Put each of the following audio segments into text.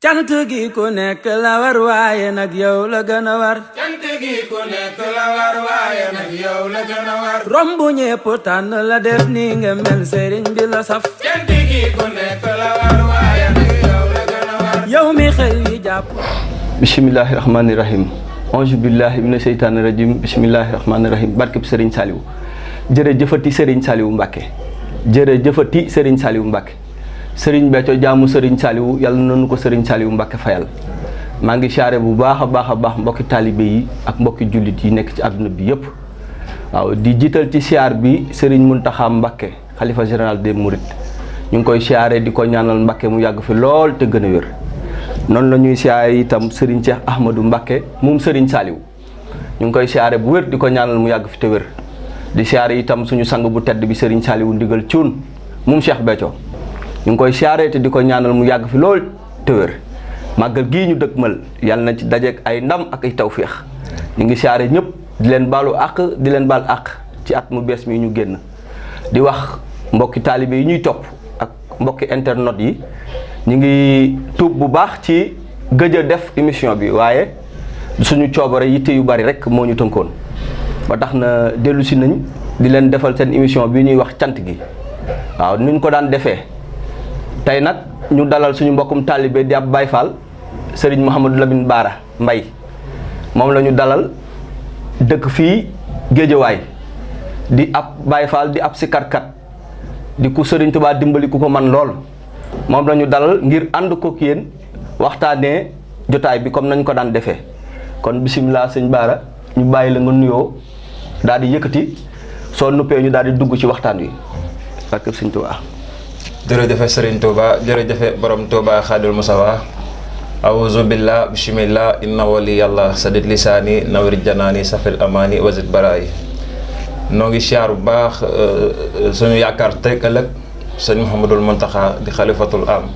cant gi ku nekk la war waaye nag yow la gën a war. cant gi ku nekk la war waaye nag yow la gën a war. romb ñépp tànn la def nii nga mel sëriñ bi la saf. cant gi ku nekk la war waaye nag yow la gën a war. yow mi xel yi jàpp. bismillahi rahmaani rahim ange billahi mina seytaani rajim bismillahi rahmaani rahim barkeb Serigne Saliou jërëjëfati Serigne Saliou Mbacke jërëjëfati Serigne Saliou Mbacke Serigne Béthio jaamu Serigne Saliou yàlla nañu ko Serigne Saliou Mbacke fayal maa ngi siyaare bu baax a baax mbokki taalibe yi ak mbokki jullit yi nekk ci àdduna bi yëpp waaw di jiital ci siyaar bi Serigne Mountakha Mbacke xalifa général des Mourides ñu ngi koy siyaare di ko ñaanal Mbacke mu yàgg fi lool te gën a wér. noonu la ñuy siyaare itam Serigne Cheikh Ahmadou Mbacke moom Serigne Saliou ñu ngi koy siyaare bu wér di ko ñaanal mu yàgg fi te wér di siyaare itam suñu sang bu tedd bi Serigne Saliou ndigal cuun moom Cheikh Béthio ñu ngi koy siyaare te di ko ñaanal mu yàgg fi lool te wér màggal gii ñu dëkkmal yàlla na ci dajeek ay ndam ak ay tawféex ñu ngi siyaare ñëpp di leen baalu àq di leen baal àq ci at mu bees mi ñu génn di wax mbokki taalibe yi ñuy topp ak mbokki internet yi ñu ngi tuub bu baax ci gëj a def émission bi waaye suñu coobare yitte yu bari rek moo ñu tënkoon ba tax na dellu si nañ di leen defal seen émission bi ñuy wax cant gi waaw nuñ ko daan defee tey nag ñu dalal suñu mbokkum taalibe di ab Baye Fall Serigne Mouhamadou Lamine Bara Mbaye moom la ñu dalal dëkk fii Géejawaay di ab Baye Fall di ab sikarkat di ku Serigne Touba dimbali ku ko man lool moom la ñu dalal ngir ànd ko ak yéen waxtaanee jotaay bi comme nañ ko daan defee kon bisimilah sëñ Bara ñu bàyyi la nga nuyoo daal di yëkkati soo nuppee ñu daal di dugg ci waxtaan wi ak sëñ Touba. jërëjëf Serigne Touba jërëjëf borom Touba Xaadul Musawa awuzu billah bismillah inna wali yàlla sadid lisaani nawir janaani safil amaani wazid baraay noo ngi siyaar bu baax suñu yaakaar tey ëllëg sëñ Mouhamadul Mountakha di xalifatul am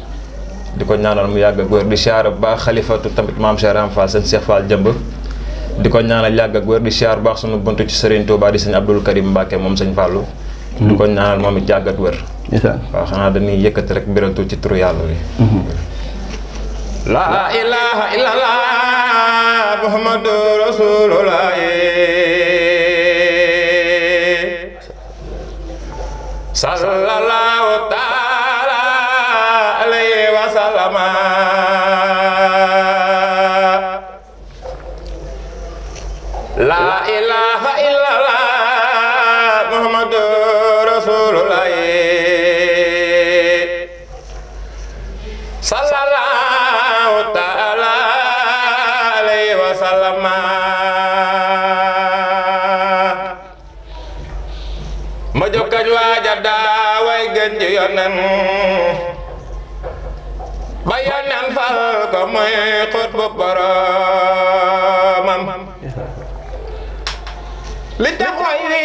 di ko ñaanal mu yàgg ak wér di siyaar bu baax xalifatu tamit maam Cheikh Ram Fall sëñ Cheikh Fall jëmb di ko ñaanal yàgg ak wér di siyaar bu baax suñu buntu ci Serigne Touba di sëñ Abdoul Karim Mbacke moom sëñ Fallou di ko ñaanal moom it yàgg ak wér waaw xanaa dañuy yëkkati rek biratu ci turu yàlla wi la ilaha illallah muhammadu rasulullah sallallahu taala alayhi wa sallama la ilaha illallah muhammadu rasulullah sallallahu taala alayhi wa sallama ma jokkañ waaja daaway gën ji yonen ba yonen fal ko muy xut bu boromam li tax way wi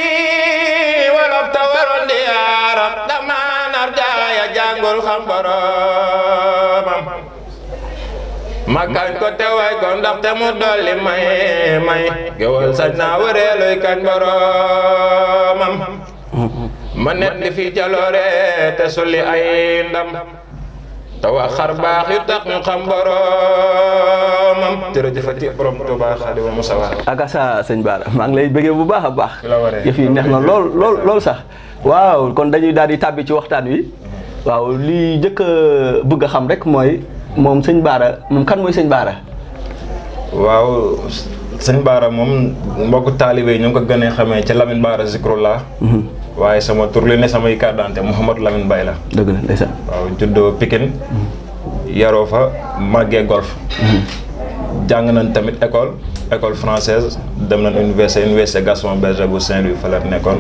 wolof ta waroon di yaaram dama nar jaaya jàngul xam boromam ma kañ ko te way ko ndaxte mu dolli may gewal sañ naa wëreeluy kañ boromam ma net li fii jaloore te sulli ay ndam te wax xar baax yu tax ñu xam boromam jërëjëfati borom Touba Xaadimu Musawa akasa sëñ Bara maa ngi lay bëggee bu baax a baax yëf yi neex na lool sax waaw kon dañuy daal di tàbbi ci waxtaan wi waaw li njëkk a bëgg a xam rek mooy moom sëñ Bara moom kan mooy sëñ Bara waaw sëñ Bara moom mbokku taalibe yi ñu ngi ko gënee xamee ci Lamine Bara Zikrullah waaye sama tur li ne samay carte d'identité Mouhamadou Lamine Mbaye la dëgg la ndeysaan waaw juddoo Pikine yaroo fa màggee golf jàng nañ tamit école française dem nañ université Gaston Berger bu Saint-Louis fa la nekkoon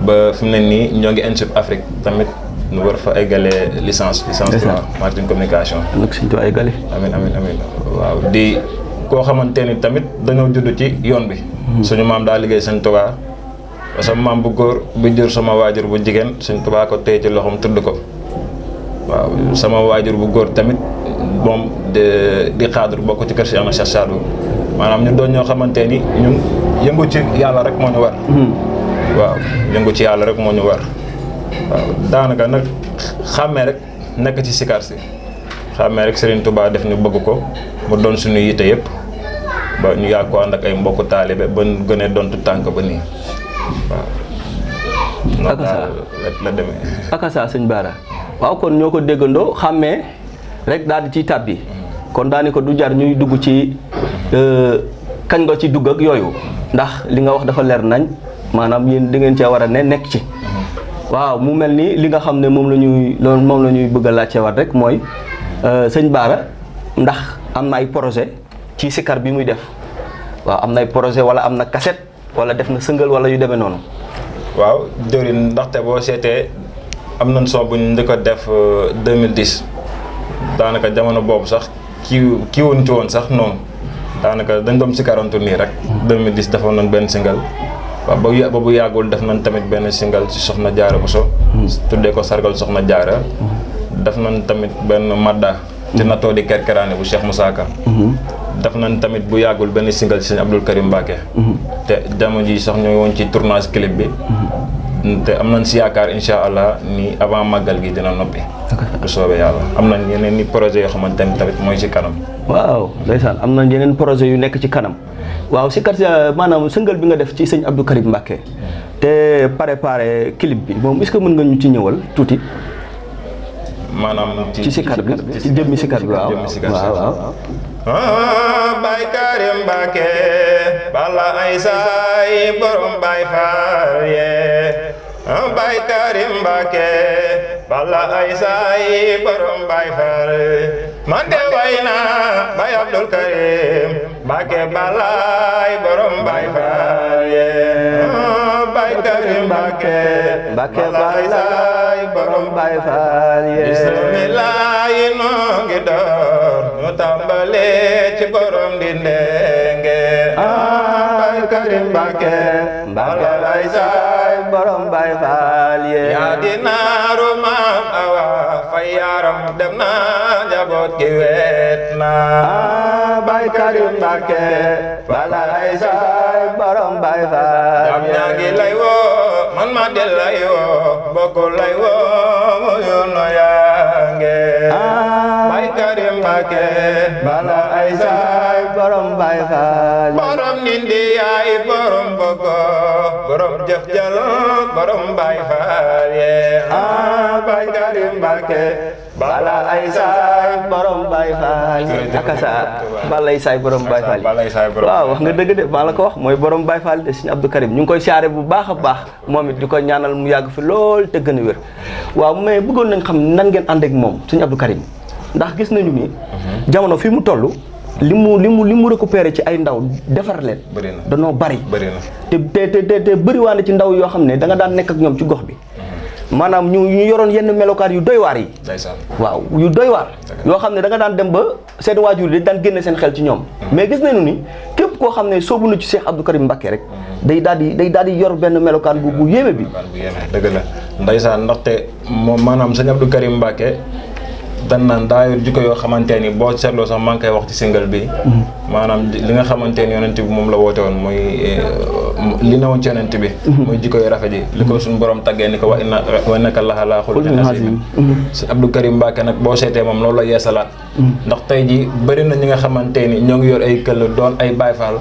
ba fi mu ne nii ñoo ngi INSUP Afrique tamit nu war fa eggalee licence 3 marketing communication nag suñu tuwaay eggale amiin waaw di koo xamante ni tamit dañoo judd ci yoon bi suñu maam daa liggéey Sëñ Tuubaa sama maam bu góor bu jur sama waajur bu jigéen Sëñ Tuubaa ko téye ci loxoom tudd ko waaw sama waajur bu góor tamit moom di xaadur bokk ci kër si Cheikh Sadou maanaam ñu doon ñoo xamante ni ñun yëngu ci yàlla rek moo ñu war waaw yëngu ci yàlla rek moo ñu war waaw daanaka nag xàmmee rek nekk ci sikar si xamee rek Serigne Touba def ñu bëgg ko mu doon suñu yite yëpp ba ñu yàgg ko ànd ak ay mbokku taalibe ba ñu gënee doon tànk ba nii waaw. noonu daal la demee. akasa sëñ Bara waaw kon ñoo ko déggandoo xàmmee rek daal di ciy tàbbi kon daani ko du jar ñuy dugg ci kañ nga ci dugg ak yooyu ndax li nga wax dafa leer nañ maanaam yéen da ngeen cee war a ne nekk ci. waaw mu mel ni li nga xam ne moom la ñuy bëgg a laajteewaat rek mooy sëñ Bara ndax am na ay projet ci sikar bi muy def waaw am na ay projet wala am na cassette wala def na sëngal wala yu demee noonu. waaw jëriñ ndaxte boo seetee am nañ son bu ñu njëkk a def 2010 daanaka jamono boobu sax kii wuñ ci woon sax noonu daanaka dañ doon sikarantu nii rek. 2010 defoon nañ benn single. waaw ba bu yàggul def nañ tamit benn single ci Soxna Jaara Buso tuddee ko sargal Soxna Jaara def nañ tamit benn madda ci natoo di kerkeraane bu Cheikh Moussa Ka def nañ tamit bu yàggul benn single ci Sëñ Abdou Karim Mbacké te jamono ji sax ñooy woon ci tournage clip bi te am nañ si yaakaar insha allah ni avant màggal gi dina noppi bu soobee yàlla am nañ yeneen ni projet yoo xamante ni tamit mooy ci kanam. waaw ndeysaan am nañ yeneen projet yu nekk ci kanam waaw si kat maanaam sëngal bi nga def ci Sëñ Abdou Karim Mbacké te préparé clip bi moom est-ce que mën nga ñu ci ñëwal tuuti. maanaam ci sikar bi ci jëmmi sikar bi waaw waaw. Baay Karim Mbacké bala ay saay borom Baay Faal yee Baay Karim Mbacké bala ay saay borom Baay Faal man de way naa Baay Abdul Karim Mbacké balaay borom Baay Faal yee Baay Karim Mbacké balaay borom Baay Faal yee bismillah noo ngi door ñu tàmbale ci borom di ndenge Baay Karim Mbacké balaay saay borom Baay Faal yee yaa di naaru maam awa fay yaram dem na njaboot gi weet na Baay Karim Mbacké balaay saay borom Baay Faal jam ñaa ngi lay woo man ma di lay woo bokku lay woo mu yono yaange Baay Karim Mbacké balaay saay borom Baay Faal borom nindi yaay borom bogo borom jëf jal borom Baay Faal yee Baay Karim Mbacké balaay saay borom Baay Faal akasa balay saay borom Baay Faal waaw wax nga dëgg de maa la ko wax mooy borom Baay Faal de Sëñ Abdou Karim ñu ngi koy siyaare bu baax a baax moom it di ko ñaanal mu yàgg fi lool te gën a wér waaw mais bëggoon nañ xam nan ngeen ànd ak moom Sëñ Abdou Karim ndax gis nañu ni jamono fi mu toll li mu récupéré ci ay ndaw defar leen danoo bari te bëriwaane ci ndaw yoo xam ne da nga daan nekk ak ñoom ci gox bi maanaam ñu yoroon yenn melokaan yu doy waar yi waaw yu doy waar yoo xam ne da nga daan dem ba seen waajur yi dañ daan génne seen xel ci ñoom mais gis nañu ni képp koo xam ne soobu na ci Cheikh Abdou Karim Mbacké rek day daal di yor benn melokaan bu yéeme bi dëgg la ndeysaan ndaxte moom maanaam Sëñ Abdou Karim Mbacké dan naan daa yor jikko yoo xamante ni boo seetloo sax maa ngi koy wax ci single bi maanaam li nga xamante ni yonent bi moom la woote woon mooy li newoon ci yonent bi mooy jikko yu rafet yi li ko suñu borom taggee ni ko wa innaka la'alaa xuluqin aziim Sëñ Abdou Karim Mbacké nag boo seetee moom loolu la yeesalaat ndax tey ji bëri na ñi nga xamante ni ñoo ngi yor ay këll doon ay Baay Faal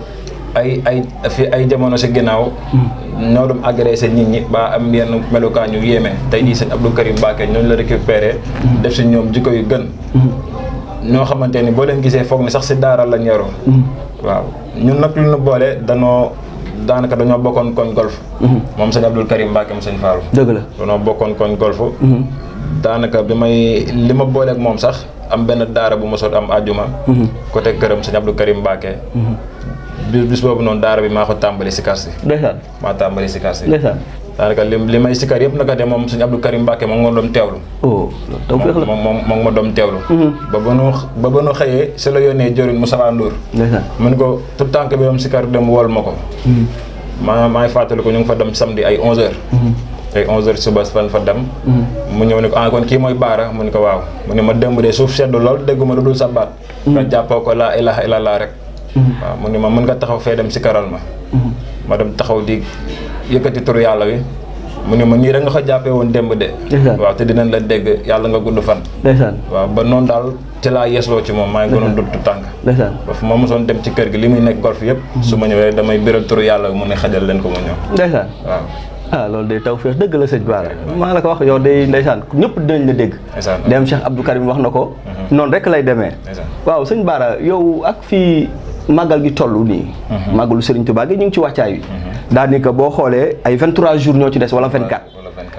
ay jamono si ginnaaw ñoo doon agressé nit ñi ba am yenn melokaan yu yéeme tey jii Sëñ Abdou Karim Mbacké ñooñu la récupéré def si ñoom jikko yu gën ñoo xamante ni boo leen gisee foog ni sax si daara lañ yaroo waaw ñun nag lu ñu boole daanaka dañoo bokkoon koñ golf moom Sëñ Abdou Karim Mbacké mu Sëñ Fallou dëgg la dañoo bokkoon koñ golf daanaka li ma booleeg moom sax am benn daara bu ma sot am àjjuma côté këram Sëñ Abdou Karim Mbacké bis boobu noonu daara bi maa ko tàmbali sikar si maa tàmbali sikar si daanaka li may sikar yëpp naka de moom Sëñ Abdou Karim Mbacké moom moo doon teewlu moom ma doon teewlu ba ba nu xëyee si la yónnee jëriñ Moussa Ndour mun ko tout tànk bi moom sikar dem wol ma ko maa ngi fàttali ko ñu ngi fa dem samedi ay 11h ay 11h suba fan fa dem mu ñëw ne ko kon kii mooy Baara mu ne ko waaw mu ne ma démb de suuf seddu lool dégguma lu dul sa baat nga jàppoo ko laa ilaha illallah rek waaw mu ne ma mën nga taxaw fee dem si karal ma dem taxaw di yëkkati turu yàlla wi mu ne ma nii rek nga ko jàppee woon démb de. waaw te dinañ la dégg yàlla nga gudd fan. ndeysaan waaw ba noonu daal ci laa yeesloo ci moom maa ngi gënoon dut tànk. ndeysaan ba fu ma mosoon dem ci kër gi li muy nekk golf yëpp. su ma ñëwee damay biral turu yàlla mu ne xajal leen ko mu ñëw. ndeysaan waaw. loolu day taw feex dëgg la sëñ Bara maa la ko wax yow day ndeysaan ñëpp dinañ la dégg. dem Cheikh Abdou Karim wax na ko. noonu rek lay demee. waaw sëñ Bara yow ak fii màggal gi toll nii. màggalu Serigne Touba gi ñu ngi ci wàccaay wi. daanaka boo xoolee ay 23 jours ñoo ci des wala 24.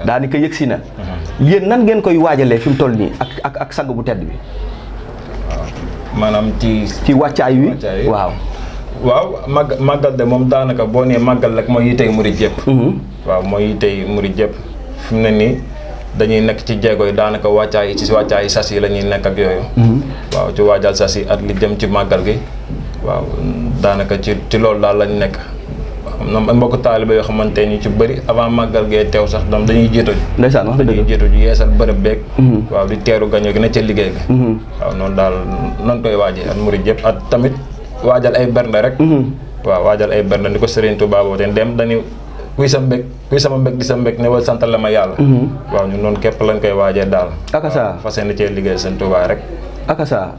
daanaka yëgsi na. yéen nan ngeen koy waajalee fi mu toll nii ak sang bu tedd bi. maanaam ci wàccaay wi waaw. waaw màggal de moom daanaka boo nee màggal rek mooy yitey murid yëpp. waaw mooy yitey murid yëpp fi mu ne nii dañuy nekk ci jéego yi daanaka wàccaay ci wàccaay sas yi la ñuy nekk ak yooyu. waaw ci waajal sas yi at li jëm ci màggal gi. waaw daanaka ci loolu daal lañ nekk. am na mbokku taaliba yoo xamante ni ci bëri avant màggal gee teew sax donc dañuy jiitu. ndeysaan wax dëgg dañuy jiitu ji yeesal bërëb beeg. waaw di teeru gaño gi ne ca liggéey bi. waaw noonu daal noonu koy waajee at murid yëpp at tamit waajal ay bernde rek. waaw waajal ay bernde ni ko Serigne Touba woote dem dañu kuy sama mbég di sa mbég ne wal santal la ma yàlla. waaw ñun noonu képp lañ koy waajee daal. akasa fas yéene cee liggéey Serigne Touba rek. akasa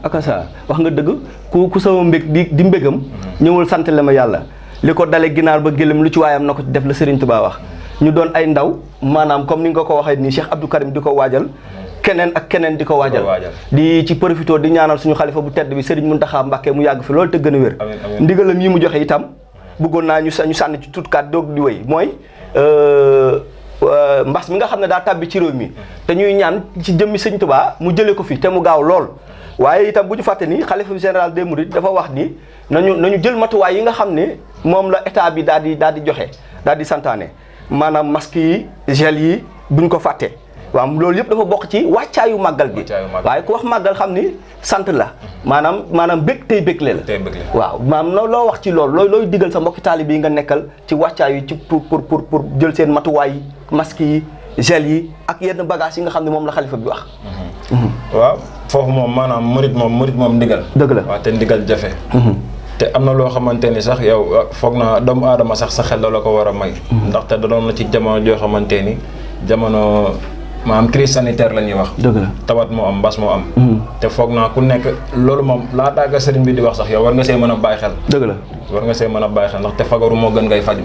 wax nga dëgg ku sama mbég di mbégam. ñëwal sant la ma yàlla. li ko dale ginaar ba gëlëm lu ci waayam na ko def la Serigne Touba wax ñu doon ay ndaw maanaam comme ni nga ko waxee nii Cheikh Abdou Karim di ko waajal keneen ak keneen di ko waajal di ci profité di ñaanal suñu xalifa bu tedd bi Serigne Mountakha Mbacké mu yàgg fi loolu te gën a wér ndigalam yi mu joxe itam bëggoon naa ñu sànni ci tutkaat doog di wéy mooy mbas mi nga xam ne daa tàbbi ci réew mi te ñuy ñaan ci jëmmi Serigne Touba mu jëlee ko fi te mu gaaw lool waaye itam bu ñu fàtte ni xalifa général des mourides dafa wax ni nañu jël matuwaay yi nga xam ne moom la état bi daal di joxe daal di santaane maanaam masque yi gel yi buñ ko fàtte waaw loolu yëpp dafa bokk ci wàccaayu màggal gi waaye ku wax màggal xam ni sant la maanaam bég tey bégle la waaw maanaam loo wax ci loolu looy digal sa mbokki taalibe yi nga nekkal ci wàccaayu ci pour jël seen matuwaay yi masque yi gel yi ak yenn bagage yi nga xam ne moom la xalifa bi wax waaw foofu moom maanaam murit moom ndigal dëgg la waaw te ndigal jafe te am na loo xamante ni sax yow foog na doomu aadama sax sa xel la ko war a may ndaxte da doon na ci jamono joo xamante ni jamono maanaam crise sanitaire la ñuy wax dëgg la tawat moo am mbas moo am te foog naa ku nekk loolu moom laataaga sëriñ bi di wax sax yow war nga see mën a bàyyi xel dëgg la war nga see mën a bàyyi xel ndax te fagaru moo gën ngay faju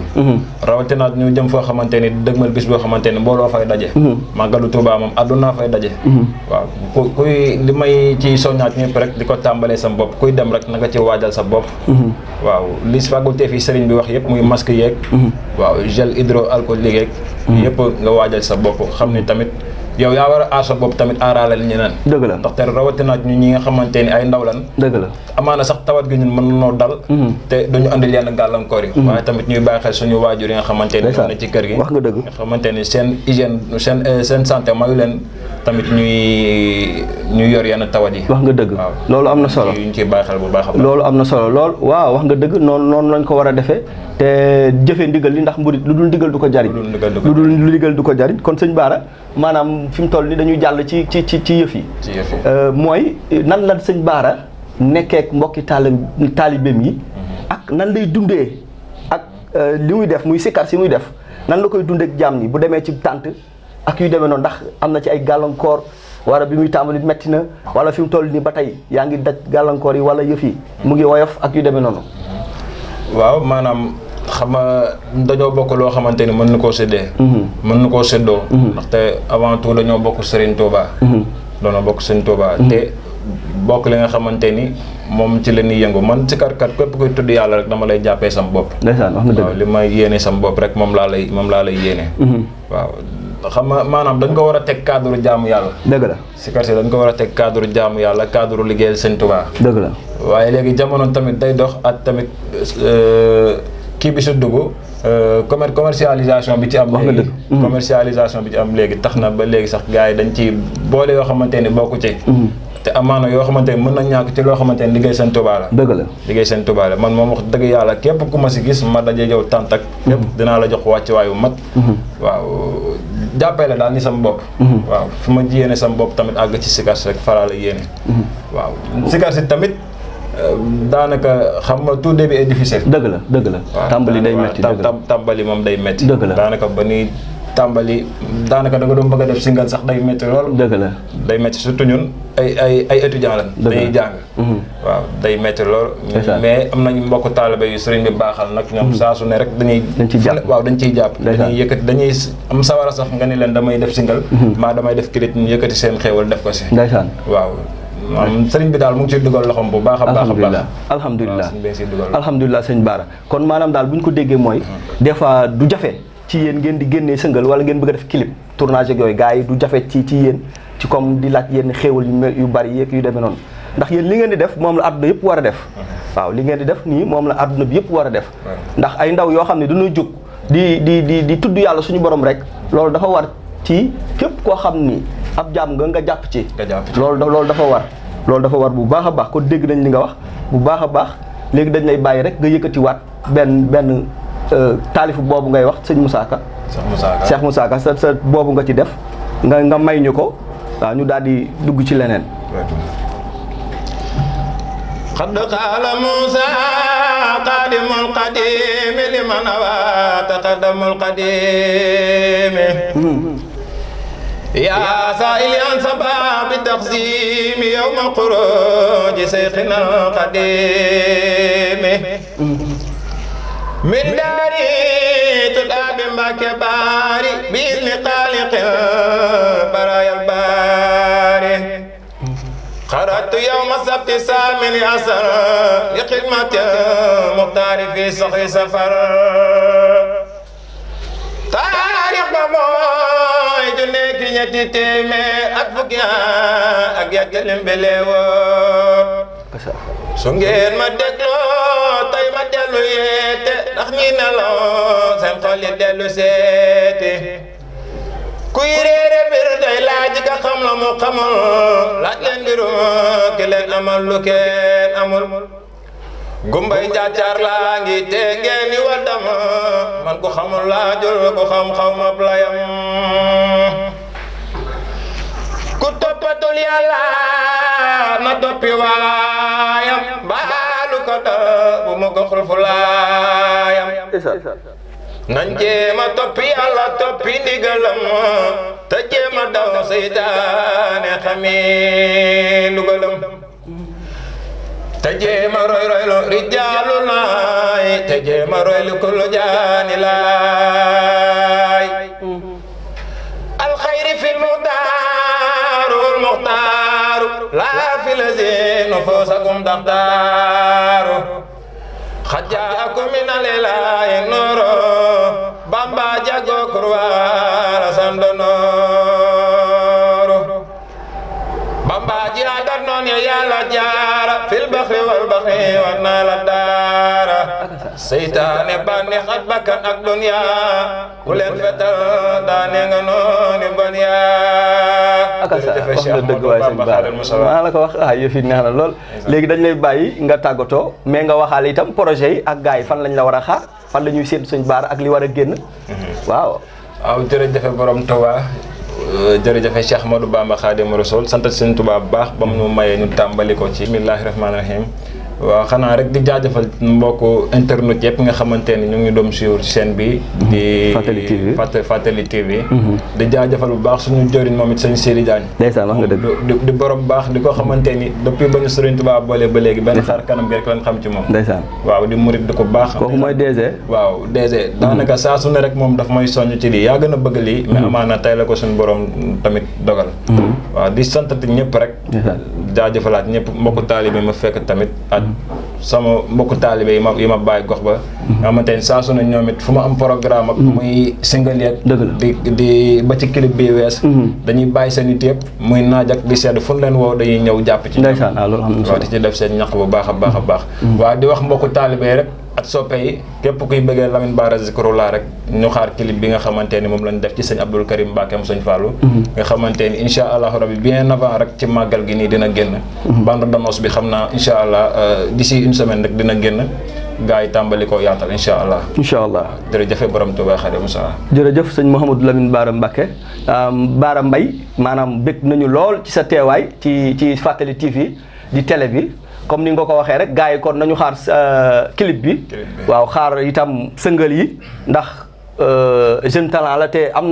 rawatina ñu jëm foo xamante ni dëgmal bis boo xamante ni mbooloo fay daje màggalu Tuubaa moom àdduna fay daje waaw kuy li may ci soññaat ñëpp rek di ko tàmbalee sa bopp kuy dem rek na nga ci waajal sa bopp waaw li faculté fi sëriñ bi wax yëpp muy masque yeeg waaw gel hydroalcoolique yeeg yëpp nga waajal sa bopp xam ni tamit yow yaa war a aar sa bopp tamit aaraalal ñeneen dëgg la ndaxte rawatina ñu ñi nga xamante ni ay ndaw lan dëgg la amaana sax tawat gi ñun mën nañoo dal te duñu andil yenn gàllankoor yi waaye tamit ñuy bàyyi xel suñu waajur yi nga xamante ni ñoo ne ci kër gi wax nga dëgg nga xamante ni seen hygiène seen santé mayu leen tamit ñuy yor yenn tawat yi wax nga dëgg loolu am na solo ñu ciy bàyyi xel bu baax a baax loolu am na solo lool waaw wax nga dëgg noonu lañ ko war a defee te jëfee ndigal li ndax mburit lu dul ndigal du ko jariñ lu dul ndigal du ko jariñ kon sëñ Bara maanaam fi mu toll ni dañuy jàll ci yëf yi mooy nan la sëñ Bara nekkeek mbokki taalibeem yi ak nan lay dundee ak li muy def muy sikkar si muy def nan la koy dundeek jaam ñi bu demee ci tànt ak yu demee noonu ndax am na ci ay gàllankoor wala bi muy tàmbali metti na wala fi mu toll nii ba tey yaa ngi daj gàllankoor yi wala yëf yi mu ngi woyof ak yu demee noonu waaw maanaam xam nga dañoo bokk loo xamante ni mën na koo séddee mën na koo séddoo ndaxte avant tout dañoo bokk Serigne Touba doonoo bokk Serigne Touba te bokk li nga xamante ni moom ci la ñuy yëngu man ci karkat képp koy tudd yàlla rek dama lay jàppee sam bopp ndeysaan wax nga dëgg waaw li may yéene sam bopp rek moom laa lay yéene waaw xam nga maanaam dañ ko war a teg cadre jaamu yàlla dëgg la si kar si dañ ko war a teg cadre jaamu yàlla cadre liggéeyal Serigne Touba dëgg la waaye léegi jamono tamit day dox ak tamit kii bi su dugg commercialisation bi ci am léegi commercialisation bi ci am léegi tax na ba léegi sax gars yi dañ ci boole yoo xamante ni bokku ci te amaana yoo xamante ni mën na ñàkk ci loo xamante ni liggéey Sëñ Tuubaa la dëgg la liggéey Sëñ Tuubaa la man moom wax dëgg yàlla képp ku ma si gis ma daje yow tànt ak lépp dinaa la jox wàcc waayu mat waaw jàppee la daal ni sama bopp waaw fi ma yéene sama bopp tamit àgg ci sikars rek faraa la yéene waaw sikars si tamit daanaka xam nga tout début est difficile dëgg la dëgg la tàmbali day metti tàmbali moom day metti dëgg la daanaka ba ni tàmbali daanaka da nga doon bëgg a def single sax day métti lool. dëgg la day métti surtout ñun ay étudiants lañ. day jàng. waaw day métti lool. mais am nañu mbokk taalibe yu sëriñ bi baaxal nag ñoom saa su ne rek dañuy. dañ ciy jàpp waaw dañ ciy jàpp. dañuy yëkkati dañuy am sawara sax nga ni leen damay def single. maa damay def clip ñu yëkkati seen xéewal def ko si. ndeysaan waaw. sëriñ bi daal mu ngi ciy dugal loxoom bu baax a baax a baax. alhamdulilah sëñ Bara kon maanaam daal bu ñu ko déggee mooy des fois du jafe ci yéen ngeen di génnee single wala ngeen bëgg a def clip tournage ak yooyu gars yi du jafe ci yéen ci comme di laaj yenn xéewal yu bari yeeg yu demee noonu ndax yéen li ngeen di def moom la àdduna yëpp war a def waaw li ngeen di def nii moom la àdduna bi yëpp war a def ndax ay ndaw yoo xam ne dañoo jóg di tudd yàlla suñu borom rek loolu dafa war ci képp koo xam ni ab jaam nga jàpp ci loolu dafa war bu baax a baax kon dégg nañ li nga wax bu baax a baax léegi dañ lay bàyyi rek nga yëkkatiwaat benn taalifu boobu ngay wax sëñ Moussa Ka Cheikh Moussa Ka sa boobu nga ci def nga may ñu ko waaw ñu daal di dugg ci leneen xad qaala Moussa qaadimul qadiimi liman awaa taqaddamul qadiimi yaa saa'ili an sabaabi taqsiimi yawma xuruuji seyxinal qadiimi min daari tudaa bi Mbàkke baari bi izni xaaliqil baraayal baari xarajtu yawma sabti saamini asar li xidmati muxtaari fi saxri safar taarix ba mooy junne ki ñetti téeméer ak fukki ak ñetti lim bi leewoo su ngeen ma dégloo tey ma dellu yeete ndax ñi nelaw seen xol yi dellu seeti kuy réere bir day laaj ka xam la mu xamul laaj leen mbiru ki leen amal lu kenn amul gumbay njaacaar laa ngi te ngeen ni waddam man ko xamul laajul ko xam xaw ma playam ku toppatul yàlla na toppi waayam baalu ko da bu ma ko xul fu laayam nañ jéema toppi yàlla toppi ndigalam te jéema daw seytaane xami lugalam te jéema roy lu rijaalu laay te jéema roy lu kullu jaani laay alxayri fil muxtaaru laa fi lazinu foosakum daxtaaru xajaakum minal ilaahi nuuru Bamba jago kurwaara sandonooru Bamba jaadat noon ya Yàlla jaara fil baxri wal baxri war naa la daara seytaane bànneex ak bakkan ak dunya ku leen fetal daane nga nooni bon yaa wax nga dëgg waay sëñ Bara maa la ko wax yëf yi neex na lool léegi dañ lay bàyyi nga tàggatoo mais nga waxaale itam projet yi ak gars yi fan lañ la war a xaar fan la ñuy séentu sëñ Bara ak li war a génn waaw jërëjëf borom Touba jërëjëf Cheikh Ahmadou Bamba Khadimu Rasul sant sëñ Touba bu baax ba mu mayee ñu tàmbali ko ci bismillaahi rahmaani rahiim waaw xanaa rek di jaajëfal mbokku internet yëpp nga xamante ni ñu ngi doon suivre chaîne bi di Fàttali TV di jaajëfal bu baax suñu jëriñ moom it sëñ Sidi Diagne ndeysaan wax nga dëgg di borom baax di ko xamante ni depuis ba ñu Sëriñ Tuubaa boole ba léegi benn xar kanam gi rek lañ xam ci moom ndeysaan waaw di murit di ko baax kooku mooy DG waaw DG daanaka saa su ne rek moom daf may soññ ci lii yaa gën a bëgg lii mais amaana tey la ko suñu borom tamit dogal waaw di santati ñëpp rek jaajëfalaat ñëpp mbokku taalibe ma fekk tamit sama mbokku taalibe yi ma bàyyi gox ba nga xamante ni saa su ne ñoom it fu ma am programme ak muy single yeeg di ba ci clip bi wees dañuy bàyyi seen it yëpp muy naaj ak di sedd fu ñu leen woo dañuy ñëw jàpp ci ndeysaan loolu xam na waaw di ci def seen ñaq bu baax a baax a baax waaw di wax mbokku taalibe yi rek ak soppe yi képp kuy bëggee Lamine Bara Zikroulah rek ñu xaar clip bi nga xamante ni moom lañ def ci sëñ Abdoul Karim Mbacké am sëñ Fallou nga xamante ni incha allahu rabbi bien avant rek ci màggal gi nii dina génn bande d'annonce bi xam naa incha allah d'ici une semaine rek dina génn gars yi tàmbali ko yaatal incha allah jërëjëf borom Touba Xaadimu Rasuul jërëjëf sëñ Mouhamadou Lamine Bara Mbacké Bara Mbaye maanaam bëgg nañu lool ci sa teewaay ci Fàttali TV di télé bi comme ni nga ko waxee rek gars yi kon nañu xaar clip bi waaw xaar itam sëngal yi ndax jeune talent la te am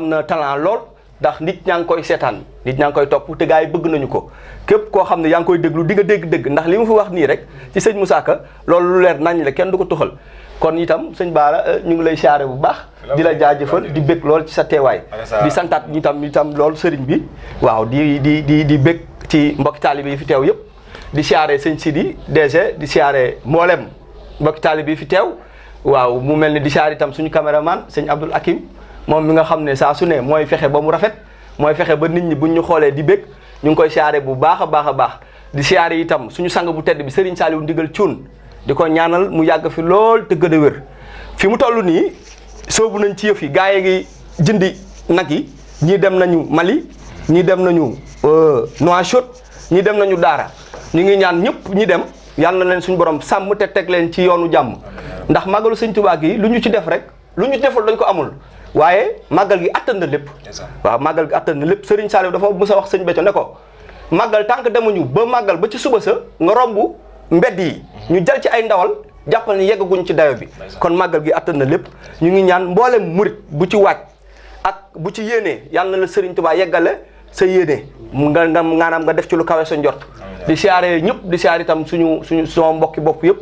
na talent lool ndax nit ñaa ngi koy seetaan nit ñaa ngi koy topp te gars yi bëgg nañu ko képp koo xam ne yaa ngi koy déglu di nga dégg dëgg ndax li mu fi wax nii rek ci sëñ Moussa Ka loolu lu leer nañ la kenn du ko tuxal kon itam sëñ Bara ñu ngi lay siyaare bu baax di la jaajëfal di bég lool ci sa teewaay di santaat itam lool sëriñ bi waaw di bég ci mbokki taalibe yi fi teew yëpp di siyaare sëñ Sidi DG di siyaare mboolem mbokki taalibe yi fi teew waaw mu mel ni di siyaare itam suñu caméraman sëñ Abdoul Hakim moom mi nga xam ne saa su ne mooy fexe ba mu rafet mooy fexe ba nit ñi buñ ñu xoolee di bég ñu ngi koy siyaare bu baax a baax di siyaare itam suñu sang bu tedd bi Serigne Saliou Ndigal Thioune di ko ñaanal mu yàgg fi lool te gën a wér fi mu toll nii soobu nañ ci yëf yi gaa yi ngi jëndi nag yi ñii dem nañu Mali ñii dem nañu Nouakchott ñii dem nañu Daara ñu ngi ñaan ñëpp ñi dem yàlla na leen suñu borom sàmm te teg leen ci yoonu jàmm ndax màggalu Sëñ Tuubaa gi lu ñu ci def rek lu ñu deful dañ ko amul waaye màggal gi attan na lépp waaw màggal gi attan na lépp Serigne Saliou dafa mës a wax sëñ Béthio ne ko màggal tànk demuñu ba màggal ba ci suba sa nga romb mbedd yi ñu jël ci ay ndawal jàppal ni yeggaguñ ci dayo bi kon màggal gi attan na lépp ñu ngi ñaan mboolem murit bu ci waaj ak bu ci yéenee yàlla na la Serigne Touba yeggale sa yéene nga def ci lu kawe sa njort di siyaare ñëpp di siyaare itam suñu sama mbokki bopp yëpp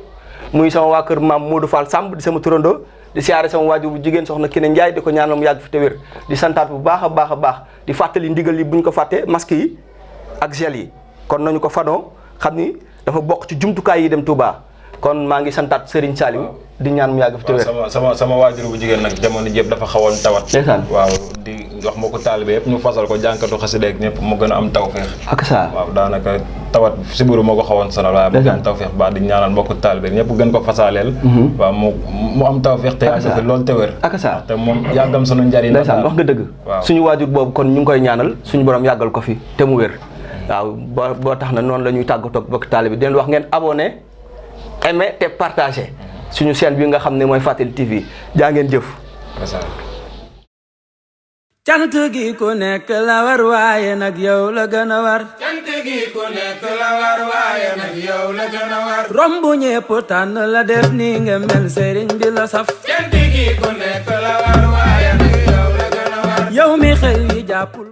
muy sama waa kër maam Modou Fall Samb di sama turandoo di siyaare sama waajur bu jigéen soxna Kine Ndiaye di ko ñaanal mu yàgg fi te wér di santaat bu baax a baax di fàttali ndigal yi buñ ko fàttee masque yi ak gel yi kon nañu ko fanoo xam ni dafa bokk ci jumtukaay yi dem Touba kon maa ngi santaat Serigne Saliou di ñaan mu yàgg fi te wér sama waajur bu jigéen nag jamono jëpp dafa xawoon tawat waaw di wax ma ko taalibe yëpp ñu fasal ko jànkatu xasida ak ñëpp mu gën a am tawfeex ak ça waaw daanaka tawat sibiru moo ko xawoon sonal waaye mu gën am tawfeex baax di ñaanal mbokku taalibe ñëpp gën ko fasaaleel waaw mu am tawfeex te yàgg fi loolu te wér ak ça te moom yàggam sunu njariñ ndeysaan wax nga dëgg suñu waajur boobu kon ñu ngi koy ñaanal suñu borom yàggal ko fi te mu wér waaw boo tax na noonu la ñuy tàggatoo ak mbokku taalibe di leen wax ngeen abonné aimé te partagé suñu chaîne bi nga xam ne mooy Fàttali TV jaa ngeen jëf. cant gi ku nekk la war waaye nag yow la gën a war. cant gi ku nekk la war waaye nag yow la gën a war. romb ñépp tànn la def ni nga mel sëriñ bi la saf. cant gi ku nekk la war waaye nag yow la gën a war. yow mi xel yi jàppul.